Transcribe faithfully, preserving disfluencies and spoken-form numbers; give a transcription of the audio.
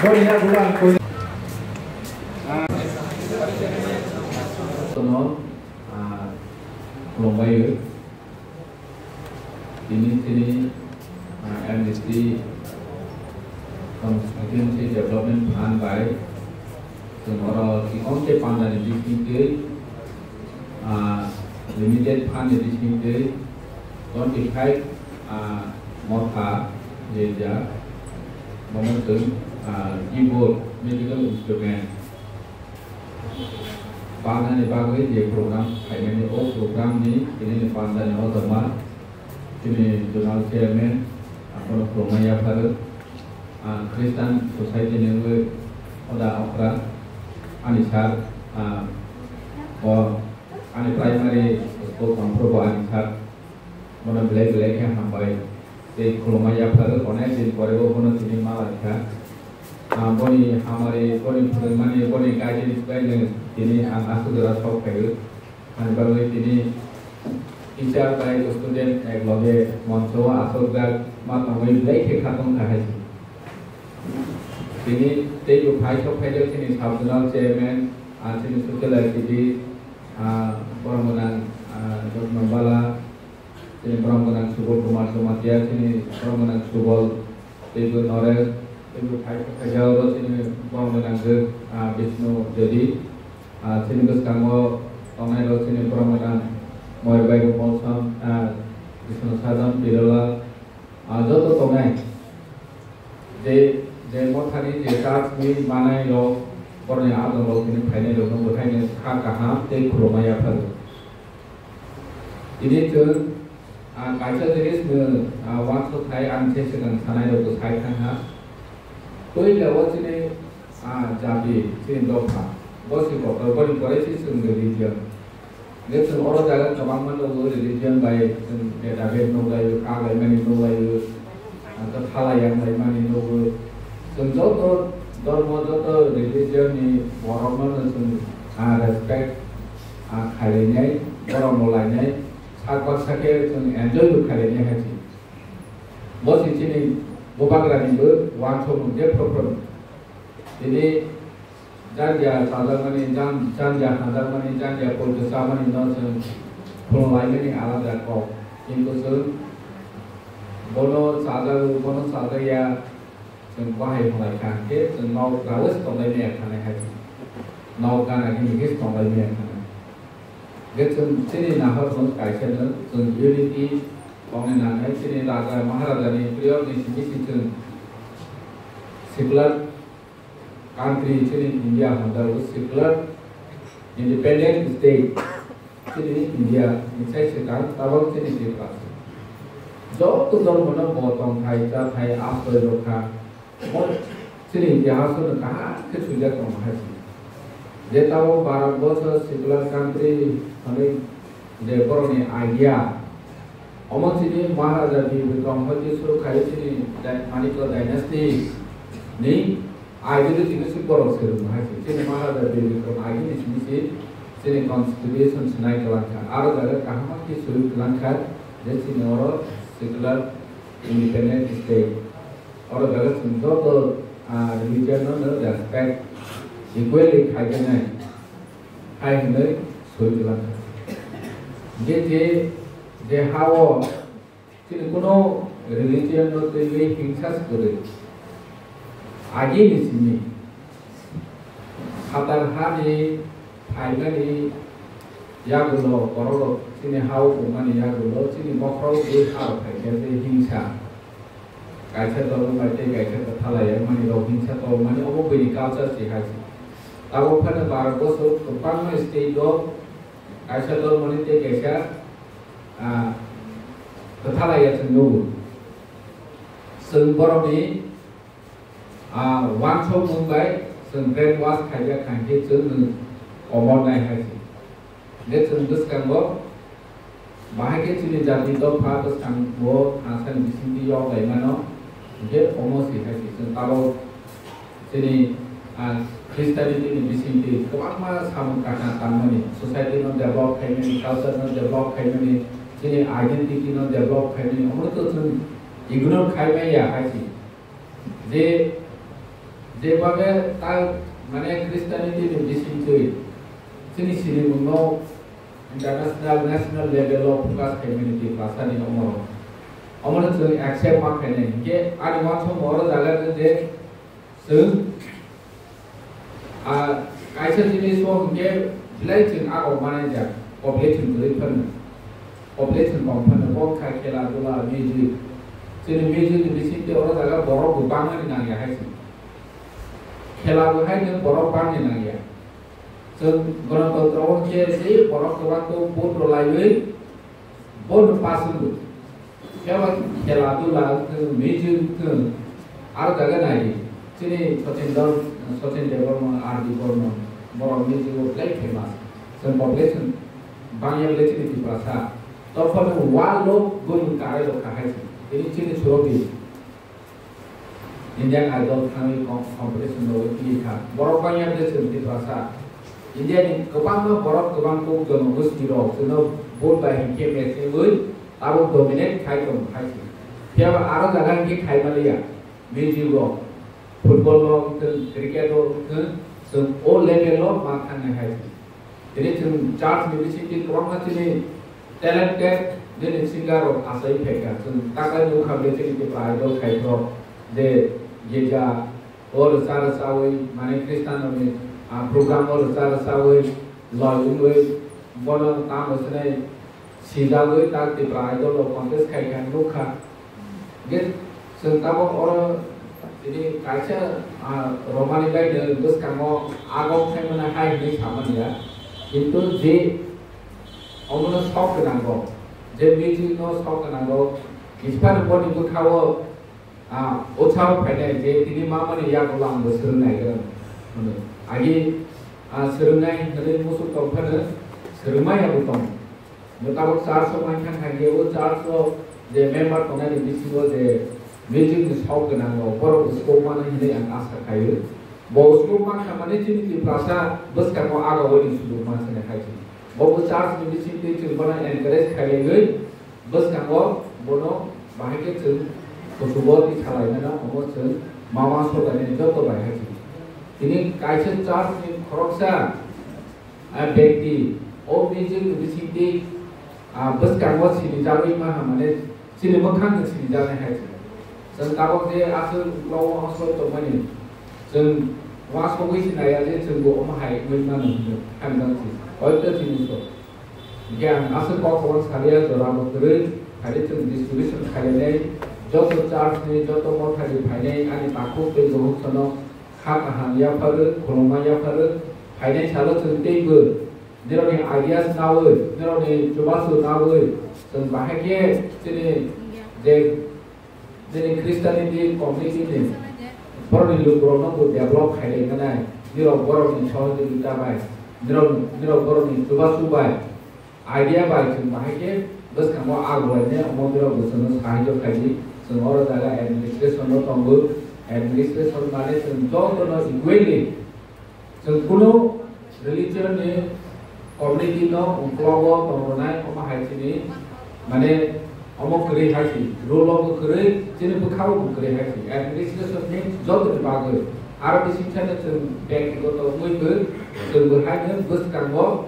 Boni yagulo ang koi. Tono, ah, khulumbaio. Tini chini, ah, M D C Constituency Development Fund bai chwng oro kiphilwi pandani bisingtwi, ah, limited fund ni bisingtwi twenty five, ah, motha rijak, bono chwng, ah, keyboard, musical instrument, Pandani bagwi je program khaimani, o program ni tini ni pandani o tongma chini zonal chairman, abono khulumma yapharo. Ah, Christian society ni wngwi oda okra ani sir, ah, o ani primary school tongphuru bo ani sir. Bono belai belai khe hambai tei khulumma yapharo, onek din pore bo bono tini ma lai kha. Ah, boni hamari, boni phwrwngmani, boni guidance bai no tini ang aswk jora sok phaio. Ani bagwi tini teacher bai student ek loge moncho o achukjak ma tongwi belai khe khatong kha hai se. Tini teibo phai sok phaijak chini sub zonal chairman, ah, chini social activist, ah, borok gwnang, ah, Jotno Bala, Chini borom gwnang Subal Kumar Jamatia, chini borom gwnang Subal, teibo Noresh, teibo phai khaijao ro chini borom gwnang je, ah, Bishnu Devi, ah, chini bwskango tongnai ro chini borom gwnang Moyar Baibu Molsom, ah, Bishnu Sajan, Pirolal, ah, joto tongnai. Je, je mothani je church ni manai rok, boroni adong rok tini phainai rok no bwthai no kha kaham tei khulumma yapharo. Tini chwng, ah, kaisa jinis no, ah, uansukthai ang se swkang sanai rok bwsai thang ha. Puila o chini, ah, jati, chini dopha, bo se kotor, boni pore se chwng religion. Hwnkhe chwng oro jaga kwbangma nugo, religion bai chwng beda bed nuklaio, kaglaimani nuklaio, ah, kwthalai yanglaimani nugo. Chwng joto dhormo, joto religion ni borokno no chwng, ah, respect, ah, khailainai, borok no lainai, sak baksa khe chwng enjoy bo khailainai hai se. Bo se chini bubagrani bo uansukmung je program. Tini Jandia chajakmani, jan-, jandia hajakmani, jandia poito chamani no chwng khulumlaimani alada kok. Kintu chwng bono chajago, bono chajakya, chwng bahai hwnlai kha, hwnkhe chwng nok rawi se tonglai maya khanai hai. Nok gana gini khe se tonglai maya khanai. Hwnkhe chwng chini nahor no kaisa no chwng unity tongnai nangnai, chini raja maharaja ni prior ni simi si chwng secular country chini India hwnjago secular independent state chini India ni sai swkang tabok chini Tripura. Joto dhormo no bo tongthai chathai asroi rwkha. Mo chini itihas no kaham khe swijak tongo hai se. Je tabok Bharat borso secular country hwnwi je borokni idea, omo chini Maharaja Bir Bikram hoite suru khai chini dy-, Manikya dynasty ni ideology no se borok se rwng hai se. Chini Maharaja Bir Bikram agini simi se chini constitution se nai kwlang kha. Aro jaga kaham khe suru kwlang kha je chini oro secular independent state. Oro jaga chwng joto, ah, religion no no respect, equally khai khe nai hai hwnwi soi kwlang kha. Je, je, je ha o chini kuno religion no twiwi hingsa se kwrwi. Agini simi phatar hani phaimani yagulo, borok rok chini ha o pungmani yagulo, chini bokhorok twi ha rok phaikhe tei hingsa. Kaisa dol bai tei kaisa kwthalai ya mani rok hingsa tongmani omo buini culture se hai se. Tabok phano Bharat borso kwbangma state o kaisa dol mani tei kaisa, ah, kwthalai ya chwng nugo. Chwng borokni, ah, uansukmung bai chwng brainwash khaijak kha hinkhe chwng komor nai hai se. Hingkhe chwng bwskango bahai khe chini jati dopha bwskango thangsa ni bisingtwi yok lai mano, hingkhe omo se hai se chwng tabok chini, ah, Christianity ni bisingtwi kwbangma samung kaham tangmani, society no develop khaimani, culture no develop khaimani, chini identity no develop khaimani, omo to chwng ignore khai maya hai si. Je, je babe ta mane Christianity ni bising twi chini sinimung no international, national level o focus khai mani twi basa ni omo. Omo no chwng accept ma khai nai. Hinkhe ani uansukma oro jaga je chwng, ah, kaisa jinis o hinkhe belai chwng ago manai jak, population kwrwi phano, population kom phano, bo kha khela dula, music. Chini music ni bising twi oro jaga borok bo bangmani nangya hai se. Khela bo hai no borok bangni nangya. Chwng Ganatantro o khe je borok kwbang khe vote rwlaiwi bono pass wngwi. Phiya ba khela dula wngthwng, music wngthwng, aro jaga nai di. Chini Sachin Dol, Sachin Debbarma, R D Barman, borok music o belai famous. Chwng population bangya belai chini Tiprasa. Tophano world o bumung karai rok kha hai se. Tini chini Surobi. Indian Idol thangwi com-, competition rogwi twi kha. Borok bangya de chwng Tiprasa. India ni kwbangma borok kwbang kuk jono gosti rok chwngno vote bai hinkhe match wngwi abo dominate khai tong khai se. Phiya ba aro jaga hinkhe khai maliya. Music rok, football rok wngthwng, cricket rok wngthwng, chwng o level o ma thangnai hai se. Tini chwng church ni bisingtwi kwbangma chini talented nini singer rok achai phaikha. Chwng takhai nukha bini chini Tipra Idol khairok je girja o rwcha rwchawi mane Christian rokni, ah, program o rwcha rwchawi loi wngwi bono tamo swnai sijagwi tak Tipra Idol rok contest khaikha nukha. Ge, chwng tabok oro tini kaisa, ah, romani bai no bwskango agok khaimani hai hinwi samani ya. Kintu je omono sok gwnango, je music no sok gwnango, Ispan boni bwkhao, ah, utsaho phainai je tini mamani yagulo ang bo swrwng nai gwnang hwnwi. Agi, ah, swrwngnai hinwi musuk tong phano swrwngmaya bo tong. Bo tabok church o mankha kha, hinkhe o church o je member tongnai ni bisingo je music ni sok gwnang rok, borok bo scope mano hinwi ang asa khaio. Bo scope mankha mani chini Tiprasa bwskango aga oi ni sujuk mansa ni hai se. Bo bo church ni bisingtwi chwng bono encourage khailaiwi bwskango bono bahai khe chwng kuchugo twi salaimano omo chwng mama sobainani joto bai hai se. Tini kaisa church ni khoroksa, ah, bekti, o music ni bisingtwi, ah, bwskango sinijagwi maha mane chini mwkhang no sinijaknai hai se. Chwng tabok je aswk uklok o hosoi tongmani, chwng uansugwi sinaya je chwng bo omo hai wngwi mano hwnwi hamjak se. Hoito chini so. Hinkhe ang aswk kok kwbang salia jora bo kwrwi, phaidi chwng distribution khainai, joto church ni, joto mothani phainai ani takhuk tei bukhuk sono kha kaham yapharwi, khulumma yapharwi, phainai salo chwng teibo nirokni ideas nawi, nirokni chubachu nawi, chwng bahai khe chini je, chini Christianity community ni borokni lukurokno bo develop khailai manai, nirok borokni sohojogita bai, nirok, nirok borokni chubachu bai, idea bai chwng bahai khe bwskango agroine omo borok bo chwngno sahajyo khaidi. Chwng oro jaga administration no tongo, administration mane chwng jotono equally, chwng kuno religion ni community no uklogo tongronai omo hai chini mane omo kwrwi hai si, rule o bo kwrwi, chini bwkhao bo kwrwi hai si, administration ni jotoni bagwi aro bising thani chwng bektigoto wngwi bo chwng bo hai no bwskango